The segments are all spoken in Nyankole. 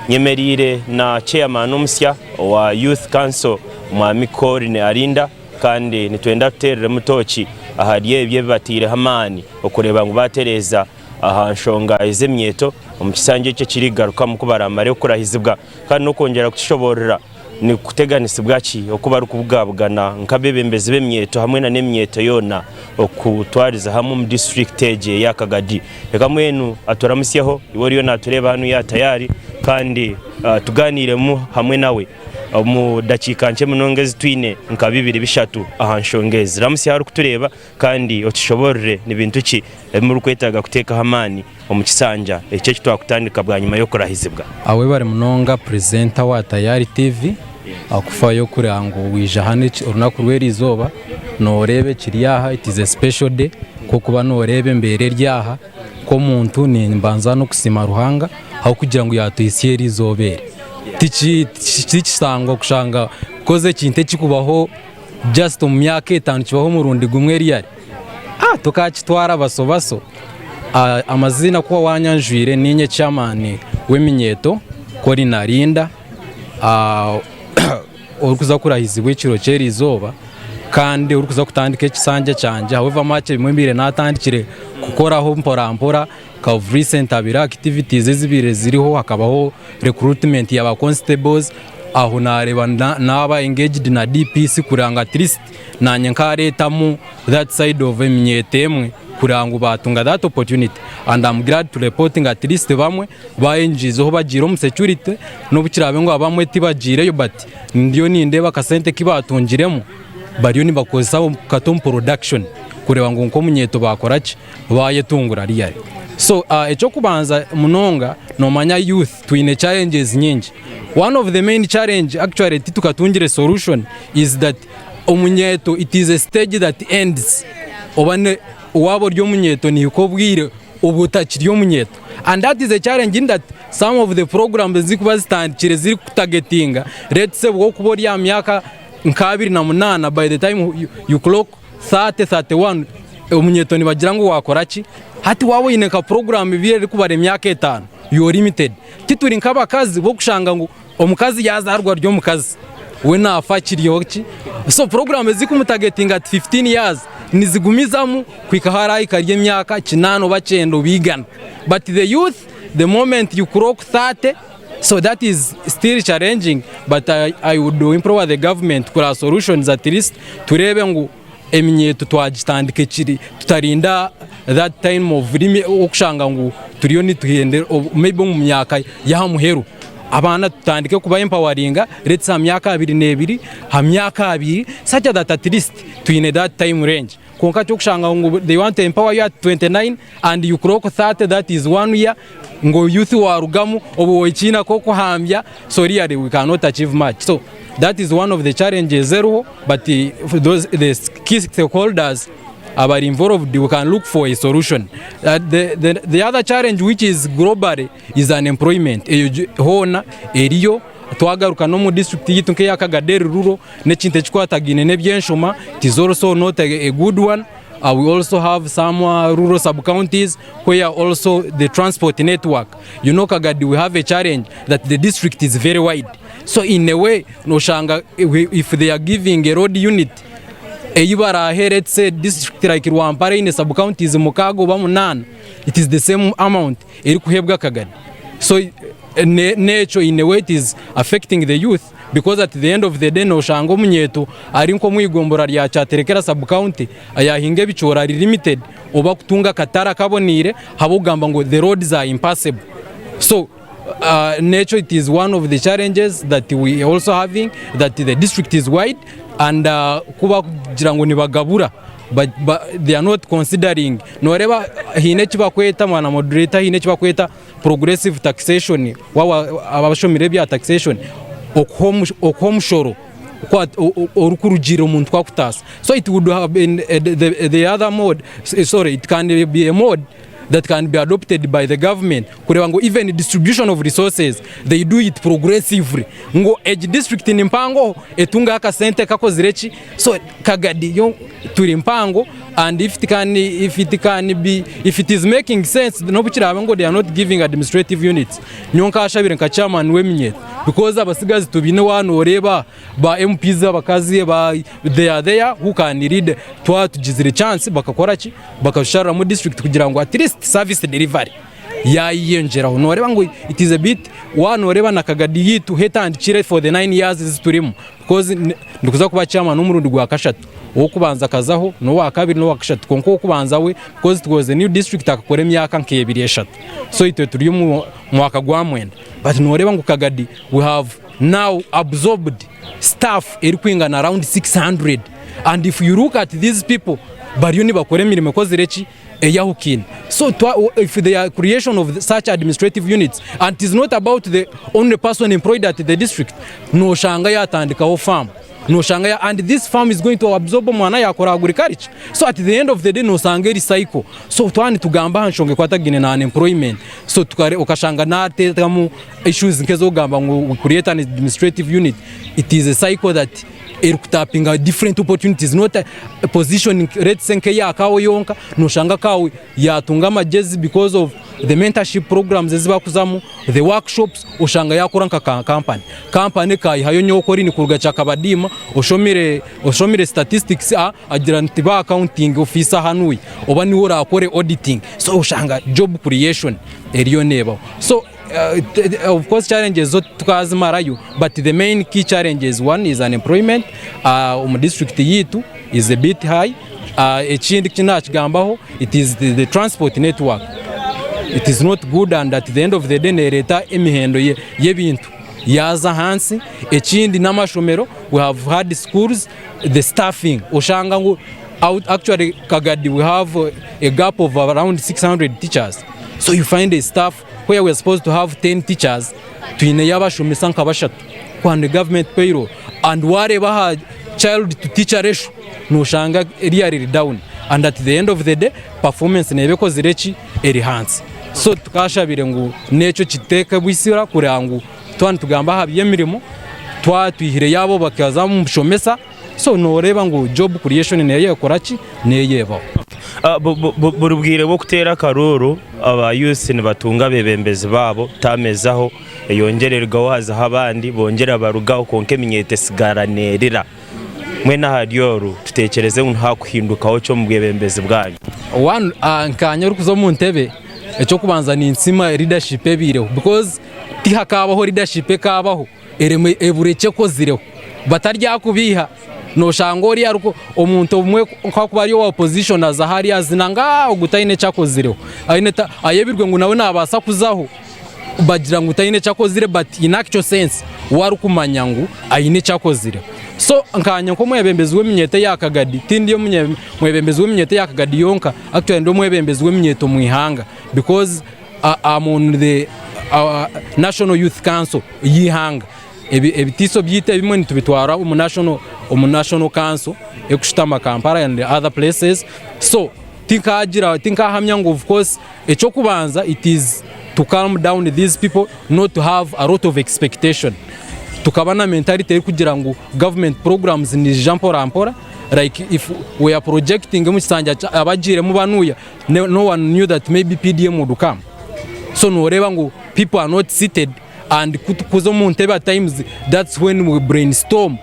Nyemereire na Chairman omusya owa Youth Council Mwami Corine Arinda kandi nitwenda tuteereremu tooki ahari ebyo ebi bataireho amaani okureeba ngu baatereeza aha nshonga ez'emyeto omu kisanja eki ekirikugarukamu ku baraamare kurahizibwa kandi n'okwongyera kutushoboorora Ni kuteganisibwa ki oku barikubugabugana nk'abeebembezi b'emyeto hamwe na n'emyeto yoona okutwariza hamwe omu disiturikiti egi eya Kagadi? Reka mbwenu aturamutsyeho, iwe oriyo naatureeba hanuya tayari kandi tugaaniiremu hamwe nawe omu dakiika nkye munonga ezi twine nka bibiri bishatu aha nshonga ezi. Ramutsya aharikutureeba kandi otushoboorore ni bintu ki ebi murikwetaaga kuteekaho amaani omu kisanja eki eki twakutandika bwanyima y'okurahizibwa. Webare munonga presenter wa Tayari TV akufayo kureba ngu waija hanu orunaku rw'erizooba noreeba ekiri aha it is a special day kw'okuba noreeba embeera eri aha nk'omuntu nimbanza n'okusiima Ruhanga ahabw'okugira ngu yatuhitsya erizooba eri tikisangwa kushanga koze ekintu ekikubaho just omu myaka etano kibaho omurundi gumwe really tokakitwara baso baso. Amaziina ku wanyanjwire niinye chairman w'eminyeeto Colin Arinda orikuza kurahizibwa ekiro ky'eriizooba kandi orikuza kutandika ekisanja kyangye however much ebimwe mbaire naatandikire kukoraho mpora mpora nka of recent habaire activities ezibaire ziriho hakabaho recruitment ya ba constables aho naareeba naaba engaged na DPC kureba ngu at least naanye nkareetamu that side of eminyeeto emwe kureba ngu baatunga that opportunity and am glad to report ngu at least bamwe baayingiizeho bagiire omu security n'obu kiraabe ngu abamwe tibagiireyo but ndiyo nindeeba akasente aku baatungiremu bariyo nibakozesa kati omu production kureeba ngu nk'omunyeeto baakora ki baayetungura really. So eky'okubanza munonga noomanya youth twine challenges nyingi. One of the main challenge actually titukatungire solution is that Omunyeeto it is a stage that ends oba waaba ori omunyeeto nihika obwire oba otakiri omunyeeto and that is a challenge in that some of the programs ezirikuba zitandikire zirikutagetinga let's say wakuba ori aha myaka nka 28 by the time you clock 30, 31 omunyeeto nibagira ngu wakora ki? Hati waaba oine nka program ebaire erikubara emyaka etaano you are limited. Tituri nk'abakazi b'okushanga ngu Omukazi yazaarwa ari omukazi we naafa akiriho ki? So puroguraamu ezirikumutagetinga at 15 years nizigumizamu kuhika ahu araahika ari emyaka kinaana oba kyenda oba igana. But the youth the moment you clock 30 so that is still challenging but I, I would implore the government kureba solutions at least tureebe ngu eminyeeto twagitandika ekiri tutarinda that time of okushanga ngu turiyo nituhendera maybe omu myaka y'aha muheru abaana tutandike kuba empawaringa let's aha myaka 22 aha myaka 20 such that at least twine that time range kwonka kyokushanga ngu they want to empower you at 29 and you clock 30 that is one year ngu youth warugamu obwo okiina k'okuhambya so really we cannot achieve much so that is one of the challenges eriho but for those the key stakeholders abari involved we can look for a solution the, the, the other challenge which is globally is unemployment eyo hoona eriyo twagaruka n'omu district yitu nk'eya Kagadi rural n'ekintu ekikwatagaine n'ebyenshoma it is also not a good one. We also have some rural sub-counties where also the transport network, you know Kagadi we have a challenge that the district is very wide. So in a way noshanga if they are giving a road unit ei baraahe let's say district like Rwampara eine sub-counties mukaaga oba munaana, it is the same amount erikuheebwa Kagadi. So n'ekyo in a way it is affecting the youth. Because at the end of the day noshanga omunyeeto ari nk'omwigombora rya Kyaterekera sub county ayahinga ebicoori ari limited oba kutunga akatare akaboneire ahabw'okugamba ngu the roads are impassable. So n'ekyo it is one of the challenges that we also having that the district is wide and ku bakugira ngu nibagabura they are not considering noreeba haine eki bakweta mwana moderator haine eki bakweta progressive taxation waaba abashomire ebya taxation okuha omushoro orikurugiirira omuntu ku akutaasa so it would have been the other mode sorry it can be a mode that can be adopted by the government kureeba ngu even distribution of resources they do it progressively ngu egi district ni mpango etungeho akasente kakozire ki so Kagadi yo turi mpango. And if it can, if it can be, if it is making sense, n'obu kiraabe ngu they are not giving administrative units, nyowe nkaashabire nka chairman w'eminyeeto because abatsigazi tubaine waaba nooreeba ba MPs abakazi ba they are there who can lead twaba tugizire chance bakakora ki bakatushariramu district kugira ngu at least service delivery yayeyongyeraho. Nooreeba ngu it is a bit waaba nooreeba na Kagadi yaitu ahu etandikire for the 9 years ezi turimu because ndikuza kuba chairman omurundi gwa kashatu. Ow'okubanza akazaho, n'owakabiri n'owakashatu kwonka ow'okubanza we because it was a new district akakora emyaka nk'ebiri eshatu. So itwe turi omu mwaka gwa mwenda but nooreeba ngu Kagadi we have now absorbed staff erikwingana around 600 and if you look at these people bariyo nibakora emirimo ekozire ki? Eyahukiine. So twa, if the creation of such administrative units and it is not about the only person employed at the district noshanga yatandikaho farm noshanga ya, and this farm is going to absorb omwana yakora agriculture so at the end of the day nosanga eri cycle so twaba nitugamba aha nshonga ekwatagaine na unemployment so tukare, okashanga nateekamu issues nk'ez'okugamba ngu we create an administrative unit it is a cycle that erikutapinga different opportunities not a position let's say nk'eya kaawe yonka noshanga kaawe yatunga amagyezi because of the mentorship programs ezi bakuzamu the workshops oshanga yakora nka ka company company ekayihayo nyowe Colin kuruga Kyakabadiima oshomire oshomire statistics a agira nti ba accounting officer hanuya oba niwe orakore auditing so oshanga job creation eriyo nebaho so Of course challenges zo tukazimarayo but the main key challenges one is unemployment omu district yaitu is a bit high ekindi eki nakigambaho it is the transport network it is not good and at the end of the day nereeta emihendo y'ebintu yaaza ahansi ekindi n'amashomero we have had schools the staffing oshanga ngu actually Kagadi we have a gap of around 600 teachers so you find a staff Where we are supposed to have 10 teachers, twineyo abashomesa nka bashatu on the government payroll and wareeba aha child to teacher ratio noshanga eriya riri down and at the end of the day performance neeba ekozire ki? Eri hansi. So tukashabire ngu n'ekyo kiteekebwe eisira kureba ngu twaba nitugamba aha by'emirimo twaba twihireyo abo bakaza omu bushomesa so noreeba ngu job creation neyo ekora ki? Neyo ebaho. Buri bwire bw'okuteera akaruuru, aba youth nibatunga abeebembezi baabo, taamezaho, eyongyera erugaho hazaho abandi, bongyera barugaho kwonka eminyeeto etsigara neerira. Mbwenu ahari oru, tuteekyereze ngu nihakuhindukaho ki omu bwebembezi bwanyu? One, nkaanye orikuza omu ntebe, eky'okubanza ninsiima leadership ebaireho because tihakaabaho leadership ekaabaho eremwe ebura eki ekozireho. Bataryakubiiha, noshanga oriya ariku omuntu obumwe ku arikuba ari owa opposition aza hariya azina ngu aah ogu taine eki akozireho. Aine ta ayebirwe ngu nawe nabaasa kuzaho bagira ngu taine eki akozire but in actual sense we arikumanya ngu aine eki akozire. So nkanye nk'omwebembezi w'eminyeeto eya Kagadi, tindi omwebembezi w'eminyeeto eya Kagadi yonka, actually ndi omwebembezi w'eminyeeto omu ihanga because am on the National Youth Council y'eihanga. Ebitiiso byaitu ebimwe nitubitwara omu national omu National Council erikushutama Kampala and other places. So tinkagira tinkahamya ngu of course eky'okubanza it is to calm down these people not to have a lot of expectation. Tukaba na mentality erikugira ngu government programs niziija mpora mpora like if we are projecting omu kisanja abagiiremu banuya no one knew that maybe PDM would come. So noreeba ngu people are not seated and ku tukuza omu ntebe at times that's when we brainstorm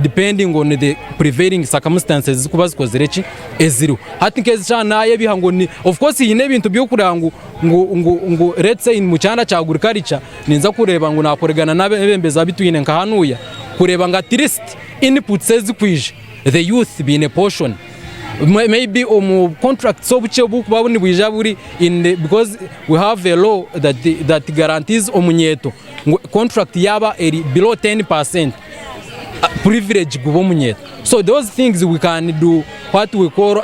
depending on the prevailing circumstances ezikuba zikozire ki eziriho. Hati nk'ezi shaaha nayebiha ngu ni of course hiine ebintu by'okureeba ngu ngu ngu ngu let's say omu kyanda kya agriculture ninza kureeba ngu nakoregana n'abebembezi abu twine nka hanuya kureeba ngu at least inputs ezikwija the youth baine portion. Maybe omu contracts obukye oburikuba nibwija buri in the because we have a law that, that guarantees omunyeeto ngu contract yaaba eri below 10% privilege guba omunyeeto. So those things we can do what we call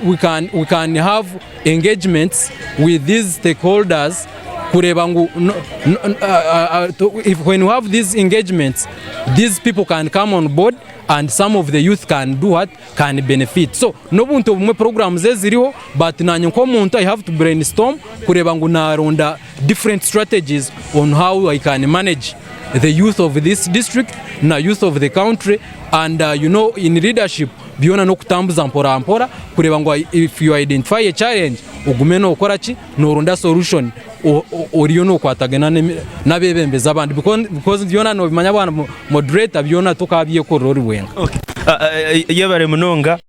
we, can, we can have engagements with these stakeholders kureeba ngu no, no, if when we have these engagements these people can come on board and some of the youth can do what? Can benefit. So n'obuntu obumwe programs eziriho but nanye nk'omuntu I have to brainstorm kureeba ngu naronda different strategies on how I can manage the youth of this district na youth of the country and you know in leadership Byona n'okutambuza mpora mpora kureeba ngu if you identify a challenge ogume nokora ki? Noronda solution oriyo nokwatagana n'abebembezi abandi because byona nobimanya bwana moderator byona tokabyekorera ori wenka. Yebare munonga.